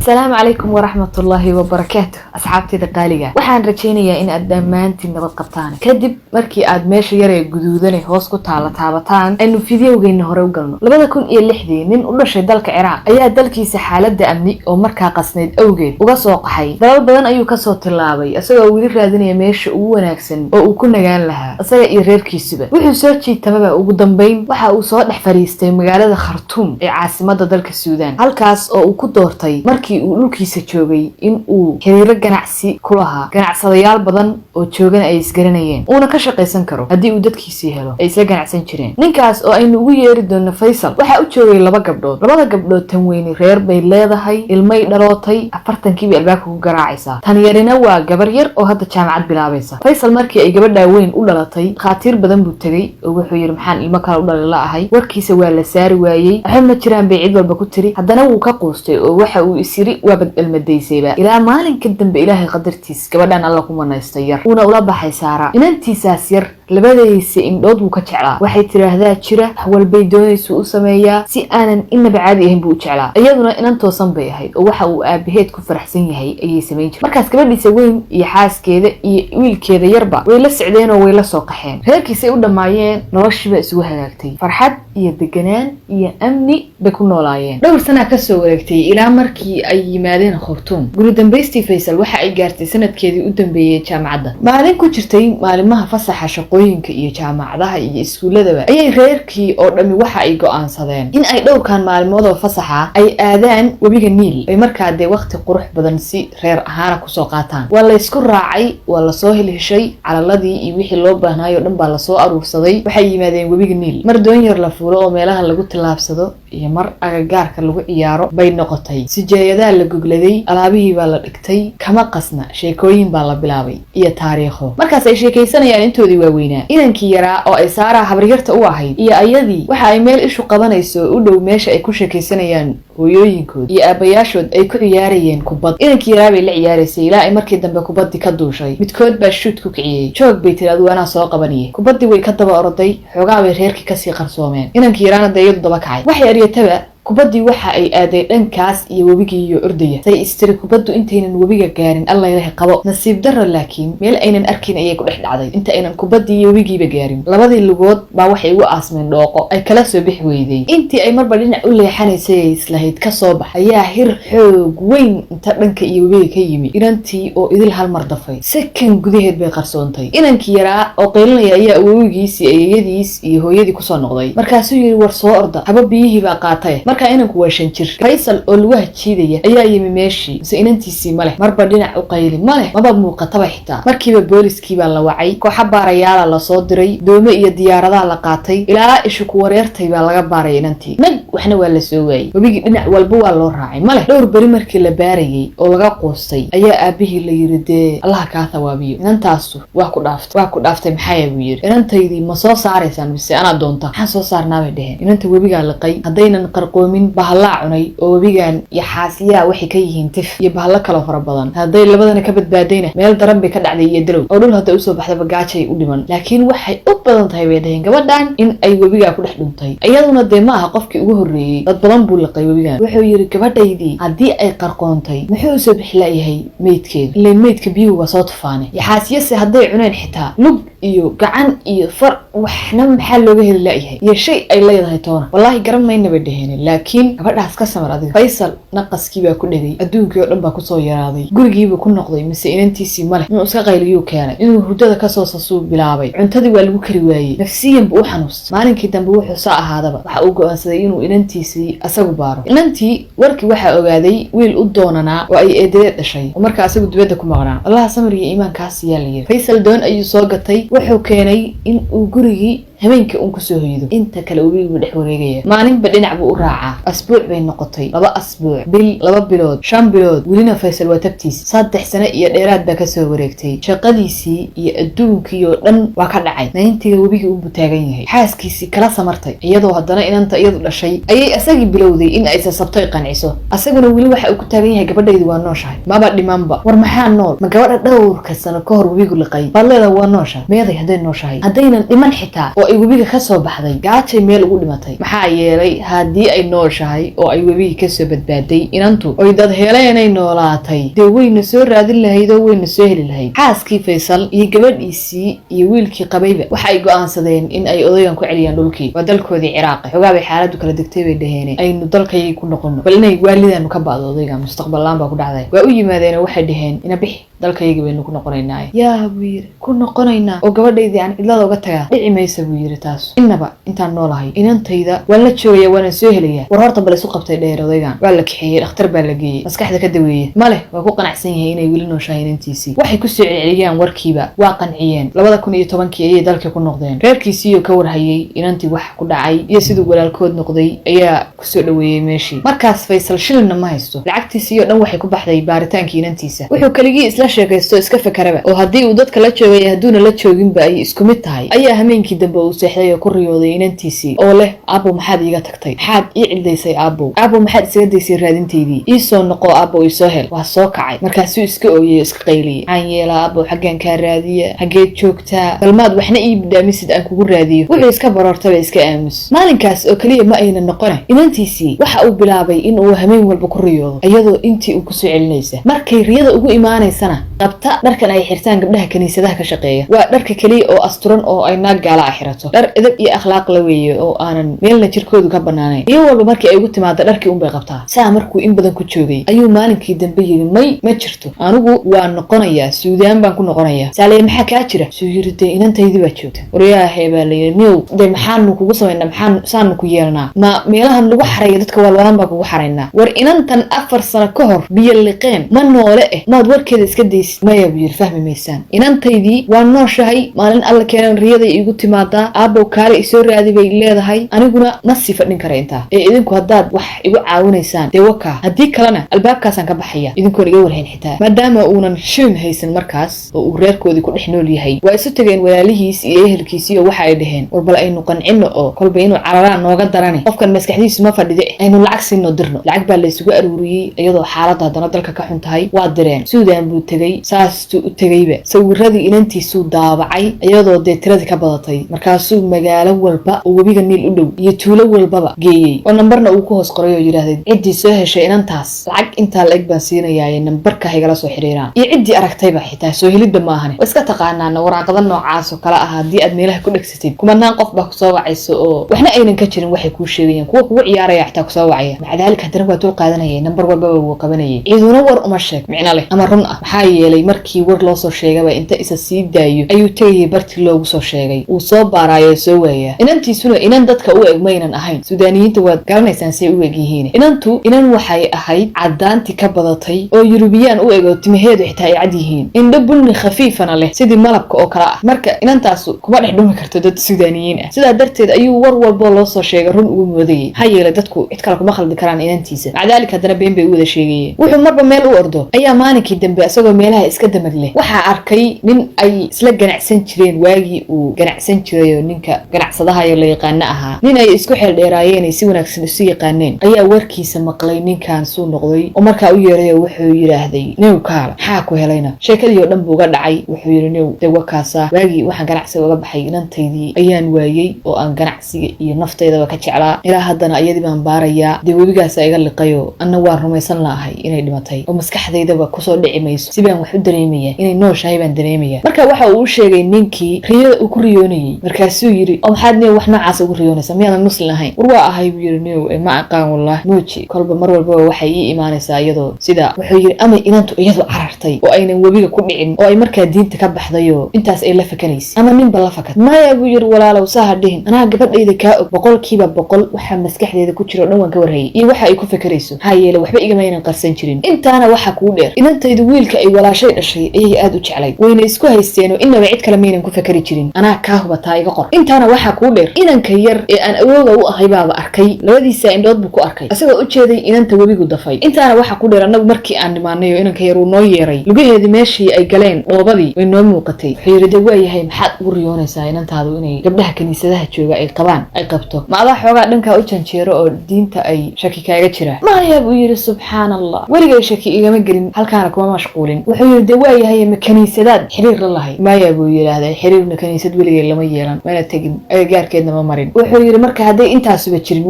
Asalaamu calaykum waraxmatullaahi wabarakaatu. Asxaabtayda qaaliga, waxaan rajaynayaa in aad dhammaantiin nabad qabtaan. Kadib markii aad meesha yaree guduudane hoos ku taala taabataan, aynu fideowgeenna hore u galno. 2006-dii nin u dhashay dalka Ciraaq ayaa dalkiisa xaaladda amni oo markaa qasnayd awgeed uga soo qaxay. Dalal badan ayuu kasoo tillaabay, isagoo weli raadinaya meesha ugu wanaagsan oo uu ku nagaan lahaa isaga iyo reerkiisuba. Wuxuu soo jiitamaba, ugu dambeyn waxa uu soo dhex fadhiistay magaalada Khartuum ee caasimada dalka Suudaan, halkaas oo uu ku doortay markii uu dhulkiisa joogay in uu xiriiro ganacsi ku lahaa ganacsadayaal badan oo joogana ay isgaranayeen, uuna ka shaqaysan karo haddii uu dadkiisii helo ay isla ganacsan jireen. Ninkaas oo aynu ugu yeeri doono Faysal waxaa u joogay laba gabdhood. Labada gabdhood, tan weyni reer bay leedahay, ilmay dhalootay, 40-kii bay albaabka ku garaacaysaa. Tan yarina waa gabar yar oo hadda jaamacad bilaabaysa. Faysal markii ay gabadhaa weyn u dhalatay, khaatiir badan buu tegey oo wuxuu yidhi, "Maxaan ilmo kale u dhali la ahay?" Warkiisa waa la saari waayey. "Waxba ma jiraan," bay cid walba ku tiri. Haddana wuu ka quustay oo waxa uu isyiri, "Waa badalmadaysayba." Ilaa maalinka dambe Ilaahay qadartiis gabadhan Alla ku manaystay yar, uuna ula baxay Saara. Inantiisaas yar labadaysa indhood wuu ka jeclaa. Waxay tiraahdaa jira, wax walbay doonaysu u sameeyaa, si aanan inaba caadi ahayn buu u jeclaa. Iyaduna inan toosan bay ahayd oo waxa uu aabaheed ku faraxsan yahay ayay samayn jirta. Markaas gabadhiisa weyn iyo xaaskeeda iyo wiilkeeda yarba way la socdeen oo way la soo qaxeen. Reerkiisay u dhammaayeen, noloshiiba isugu hagaagtay, farxad iyo deganaan iyo amni bay ku noolaayeen. Dhowr sanaa kasoo wareegtay ilaa markii ay yimaadeen Khartuum. Guri dambaystii Faysal waxa ay gaartay sanadkeedii u dambeeyey jaamacadda. Maalin ku jirtay maalimaha fasaxa shaqooyinka iyo jaamacadaha iyo iskuuladaba ayay reerkii oo dhammi waxa ay go-aansadeen in ay dhowrkan maalmood oo fasaxa ay aadaan webiga Niil, ay markaa dee waqti qurux badan si reer ahaana kusoo qaataan. Waa laysku raacay, waa lasoo helheshay, calaladii iyo wixii loo baahnaay oo dhan baa lasoo aruursaday. Waxay yimaadeen webiga Niil. Mar doon yar la fuulo oo meelaha lagu tillaabsado iyo mar agagaarka lagu ciyaaro bay noqotay. Sijeeyadaa la gogladay, alaabihii baa la dhigtay, kama qasna sheekooyin baa la bilaabay iyo taariikho. Markaas ay sheekaysanayaan intoodii waaweynaa, inankii yaraa oo ay Saaraa habaryarta u ahayd iyo ayadii waxa ay meel ishu qabanayso u dhow meesha ay ku sheekaysanayaan hooyooyinkood iyo aabayaashood ay ku ciyaarayeen kubad. Inankii yaraa bay la ciyaaraysay ilaa ay markii dambe kubaddii ka duushay. Midkood baa shuud ku kiciyey. "Joog," bay tiri, "adigu anaa soo qabaniye." Kubaddii way ka daba oroday, xoogaa bay reerkii kasii qarsoomeen. Inankii yaraana dee iyadu daba kacay. Waxay aryataba, kubaddii waxa ay aaday dhankaas iyo webigii iyo ordaya. Say istiri kubaddu intaynan webiga gaarin Alla ilahay qabo. Nasiib darro laakiin meel aynan arkayn ayay ku dhex dhacday. Inta aynan kubaddii iyo webigiiba gaarin, labadii lugood baa waxay ugu aasmeen dhooqo ay kala soo bixi weyday. Intii ay marba dhinac u leexanaysay ay islahayd ka soo bax, ayaa hir xoog weyn inta dhanka iyo webiga ka yimi inantii oo idil hal mar dafay. Sakan gudaheed bay qarsoontay. Inankii yaraa oo qaylinaya ayaa awowigiis iyo ayeyadiis iyo hooyadii kusoo noqday. Markaasuu yidhi, "War soo orda, haba biyihii baa qaatay." Markaa inanku waa 5 jir. Faysal oo lugaha jiidaya ayaa yimi meeshii, mise inantiisii ma leh. Marba dhinac u qayli, ma leh, maba muuqataba xitaa. Markiiba booliskii baa la wacay, kooxa baarayaala lasoo diray, doome iyo diyaaradaha la qaatay, ilaa ishu ku wareertay baa laga baaray inantii. Nag waxna waa la soo waayey. Webigii dhinac walba waa loo raacay, ma leh. Dhowr beri markii la baarayay oo laga quustay ayaa aabihii la yiri, "Dee Allaha kaa thawaabiyo, inantaasu waa ku dhaaftay." "Waa ku dhaaftay maxaya?" buu yiri. "Inantaydii ma soo saaraysaan mise anaa doonta?" "Maxaan soo saarnaa?" bay dheheen. "Inanta webigaa liqay, haddaynan qarqoomin bahallaa cunay oo webigan iyo xaasiyaha waxay ka yihiin tif iyo bahallo kaloo fara badan. Hadday labadana ka badbaadayna meel daran bay ka dhacday iyo dalow oo dhul hadday usoo baxdaba gaajay u dhiman. Laakiin waxay u badan tahay," bay dhaheen, "gabadhan in ay webigaa ku dhex dhuntay. Iyaduna dee ma aha qofkii ugu horreeyey, dad badan buu liqay webigan." Wuxuu yidhi, "Gabadhaydii haddii ay qarqoontay, muxuu usoo bixi la'yahay meydkeedu? Ileen meydka biyuhu waa soo tufaane. Yaxaasiyase hadday cuneen xitaa lug iyo gacan iyo far waxna maxaa looga heli la'yahay iyo shay ay leedahay toona?" "Wallaahi garan mayna," bay dhaheen, "laakiin gabadhaas ka samar adiga." Faysal naqaskii baa ku dhegay, adduunkii oo dhan baa kusoo yaraaday. Gurigiibuu ku noqday, mise inantiisii maleh. Inuu iska qayliyuu keenay, inuu hurdada kasoo sasuu bilaabay, cuntadii waa lagu kari waayey, nafsiyan buu u xanuustay. Maalinkii dambe wuxuu saa ahaadaba waxa uu go-aansaday inuu inantiisii asagu baaro. Inantii warkii waxaa ogaaday wiil u doonanaa oo ay eedadeed dhashay oo markaa asagu dibadda ku maqnaa. "Allaha samir iyo iimaankaas yaa la yiri." Faysal doon ayuu soo gatay. Wuxuu keenay in uu gurigii habeenkii uun kusoo hoydo, inta kale webiguu dhex wareegaya, maalinba dhinac buu u raacaa. Asbuuc bay noqotay, 2 asbuuc, bil, 2 bilood, 5 bilood, welina Faysal waa tabtiis. 3 sano iyo dheeraad baa kasoo wareegtay. Shaqadiisii iyo adduunkii oo dhan waa ka dhacay. Nayntiga webigii unbuu taagan yahay. Xaaskiisii kala samartay, iyadoo haddana inanta iyadu dhashay ayay asagii bilowday in ay sasabto, qanciso. Asaguna weli waxa uu ku taagan yahay, "Gabadhaydi waa nooshahay, maba dhimanba." "War maxaa nool? Ma gabadha dhowrka sano ka hor webigu liqay baad leedaha waa nooshahay? Meeday hadday nooshahay? Haddaynan dhiman xitaa oo Oo ay webiga kasoo baxday, gaajay meel ugu dhimatay. Maxaa yeelay, haddii ay nooshahay oo ay webigii kasoo badbaaday inantu, oy dad heleenay noolaatay, dee wayna soo raadin lahayd oo wayna soo heli lahayd. Xaaskii Faysal iyo gabadhiisii iyo wiilkii qabayba waxa ay go-aansadeen in ay odaygan ku celiyaan dhulkii, waa dalkoodii Ciraaqi. Xogaa bay xaaladdu kala degtay bay dhaheen, aynu dalkayay ku noqono, bal inay waalidaanu ka ba'do odayga, mustaqbal-laan baa ku dhacday. Waa u yimaadeen oo waxay dhaheen, "Ina bixi, dalkayagi baynu ku noqonaynaa." "Yaa," buu yiri, "ku noqonaynaa oo gabadhaydii aan cidlada uga tagaa? Dhici maysa," buu yiri, "taas innaba. Intaan noolahay inantayda waan la joogaya, waana soo helaya." "War horta bal isu qabtay," dheer odaygan. Waa la kaxeeyey, dhakhtar baa la geeyey, maskaxda ka daweeyey. Male, waa ku qanacsan yahay inay weli nooshahay inantiisii. Waxay kusoo celceliyaan warkiiba, waa qanciyeen. 2010-kii ayay dalkii ku noqdeen. Reerkiisiiyoo ka warhayay inantii wax ku dhacay iyo siduu walaalkood noqday ayaa kusoo dhaweeyey meeshii. Markaas Faysal shilinna ma haysto, lacagtiisii oo dhan waxay ku baxday baaritaankii inantiisa. Wuxuu keligii isla sheekaysto, iska fakaraba, oo haddii uu dadka la joogay, hadduuna la jooginba ay isku mid tahay, ayaa hameenkii dambe uu seexday oo ku riyooday inantiisii oo leh, "Aabbow, maxaad iiga tagtay? Maxaad ii cildaysay, aabbow? Aabbow, maxaad isaga daysay raadintaydii? Ii soo noqo, aabbow, iisoo hel." Waa soo kacay, markaasuu iska ooyey oo iska qayliyey. "Maxaan yeelaa, aabbow? Xaggaan kaa raadiya? Xaggeed joogtaa? Balmaad waxna ii bidhaamisid aan kugu raadiyo." Wuxuu iska baroortaba iska aamus. Maalinkaas oo keliya ma ayna noqone, inantiisii waxa uu bilaabay in uu hameen walba ku riyoodo iyadoo intii uu kusoo celinaysa. Markay riyada ugu imaanaysana qabta dharkan ay xirtaan gabdhaha kiniisadaha ka shaqeeya. Waa dharka keliya oo asturan oo ay naag gaala a xirato. Dhar edab iyo akhlaaq la weeye oo aanan meelna jirkoodu ka banaanayn. Iyo walba markii ay ugu timaado dharkii unbay qabtaa. Saa markuu in badan ku joogay ayuu maalinkii dambe yiri, "May, ma jirto, anigu waa noqonayaa, Suudaan baan ku noqonayaa." Saaleye, "Maxaa kaa jira?" Suu yiri, "Dee inantaydii baa joogta." "Waryaahe," baa layiri, "niyow, dee maxaanu kugu samaynaa? Maxaan saanu ku yeelnaa? Ma meelahan lagu xareeyo dadka waalwaalan baa kugu xaraynaa? War inantan 4 sano ka hor biyo liqeen, ma noole eh, maad warkeeda iska daysid?" "Maya," buu yiri, "fahmi maysaan, inantaydii waa nooshahay. Maalin Alla keenan riyaday iigu timaadaa, 'Aabow, kaale isoo raadi,' bay leedahay. Aniguna ma sii fadhin kara intaa ee idinku haddaad wax igu caawinaysaan, dee wakaa, haddii kalena albaabkaasaan ka baxaya idinkoon iga warhayn xitaa." Maadaama uunan shilin haysan markaas oo uu reerkoodii ku dhex nool yahay, waa isu tageen walaalihiis iyo ehelkiisii oo waxa ay dhaheen, "War bal aynu qancino, oo kolba inuu cararaan nooga darane, qofkan maskaxdiisu ma fadhide, aynu lacag siinoo dirno." Lacag baa laysugu aruuriyey, iyadoo xaaladda haddana dalka ka xun tahay. Waa direen, Suudan buu tegey. Saastuu u tegeyba sawiradii inantiisuu daabacay, iyadoo dee tiradii ka badatay. Markaasuu magaalo walba oo webiga Niil u dhow iyo tuulo walbaba geeyey, oo nambarna uu ku hoos qoray oo yidhaahday, "Ciddii soo heshay inantaas lacag intaa la-eg baan siinayaaye, nambarka haygala soo xiriiraan." Iyo ciddii aragtayba xitaa soo helidda maahane. Waa iska taqaanaana waraaqada noocaas oo kale ah, haddii aad meelaha ku dhegsatid, kumanaan qof baa kusoo wacaysa oo waxna aynan ka jirin waxay kuu sheegayaan. Kuwa kugu ciyaaraya xitaa kusoo wacaya. Maca daalika haddana waa dul qaadanayay, nambar walbaba wuu qabanayay. Ciiduna war uma sheeg micno leh ama run ah, maxaa yeelay markii war loo soo sheegaba, inta isa sii daayo ayuu tegayay bartii loogu soo sheegay, wuu soo baaraayo, soo waayaa. Inantiisuna inan dadka u eg maynan ahayn. Suudaaniyiinta waad garanaysaan say u eg yihiin. Inantu inan waxay ahayd caddaantii ka badatay oo Yurubiyaan u eg, oo timaheedu xitaa ay cad yihiin, indho bunni khafiifana leh, sidii malabka oo kale ah. Marka inantaasu kuma dhex dhumi karto dad Suudaaniyiin ah. Sidaa darteed ayuu war walboo loo soo sheegay run ugu moodayay, maxaa yeelay dadku cid kale kuma khaldi karaan inantiisa. Maca daalika haddana been bay u wada sheegayeen. Wuxuu marba meel u ordo ayaa maalinkii dambe, isagoo meelaha iska damag leh, waxaa arkay nin ay isla ganacsan jireen waagii uu ganacsan jirayoo ninka ganacsadaha la yaqaano ahaa, nin ay isku xeel dheeraayeen, ay si wanaagsan isu yaqaaneen, ayaa warkiisa maqlay ninkan suu noqday, oo markaa u yeeray oo wuxuu yidhaahday, "New, kaala, maxaa ku helayna?" Sheekadii oo dhan buu uga dhacay. Wuxuu yidhi, "New, dee wakaasa, waagii waxaan ganacsiga uga baxay inantaydii ayaan waayey, oo aan ganacsiga iyo naftaydaba ka jeclaa. Ilaa haddana iyadii baan baarayaa. Dee webigaasa iga liqayo, anna waan rumaysan la'ahay inay dhimatay, oo maskaxdaydaba kusoo dhici mayso. Si baan wax u dareemaya, inay nooshahay baan dareemaya." Marka waxa uu u sheegay ninkii riyada uu ku riyoonayey. Markaasuu yidhi, "Oo maxaad niyow wax noocaas ugu riyoonaysa? Miyaadan muslim ahayn?" "War waa ahay," buu yidhi, "niyow, ma aqaan wallah, muuji, kolba mar walbaba waxay ii imaanaysaa iyadoo sida." Wuxuu yidhi, "Amay inantu iyadu carartay oo aynan webiga ku dhicin, oo ay markaa diinta ka baxdayoo intaas ay la fakanaysay, ama ninba la fakat?" "Maya," buu yidhi, "walaalow, saa ha dhihin. Anaa gabadhayda kaa og 100%. Waxaa maskaxdeeda ku jira o dhan waan ka warhayay iyo waxa ay ku fakerayso, maxaa yeelay waxba igamaynan qarsan jirin. Intaana waxa kuu dheer, inantaydu wiilka ay walaashay dhashay ayay aad u jeclay, wayna isku haysteenoo inaba cid kale maynan ku fakeri jirin. Anaa kaa hubataa, iga qor. Intaana waxaa kuu dheer, inanka yar ee aan awooga u ahay baaba arkay, labadiisa indhood buu ku arkay isagoo u jeeday inanta webigu dafay. Intaana waxaa ku dheer, annagu markii aan nimaanay oo inanka yar uu noo yeeray, lugaheedii meeshii ay galeen dhoobadii way noo muuqatay." Wuxuu yidhi, "De waayahay, maxaad ugu riyoonaysaa inantaadu inay gabdhaha kiniisadaha jooga ay qabaan, ay qabto? Ma adaa xoogaa dhankaa u janjeero oo diinta ay shaki kaaga jiraa?" "Maya," buu yidhi, "subxaan Allah, weligay shaki igama gelin, halkaana kuma mashquulin." marin. Wuxuu yidhi, "Dee waayahay, ma kaniisadaad xiriir la lahay?" "Maya," buu yidhaahday, "xiriirna kaniisad weligay lama yeelan, mana tegin, agagaarkeedna ma marin." Wuxuu yidhi, "Marka hadday intaasuba jirin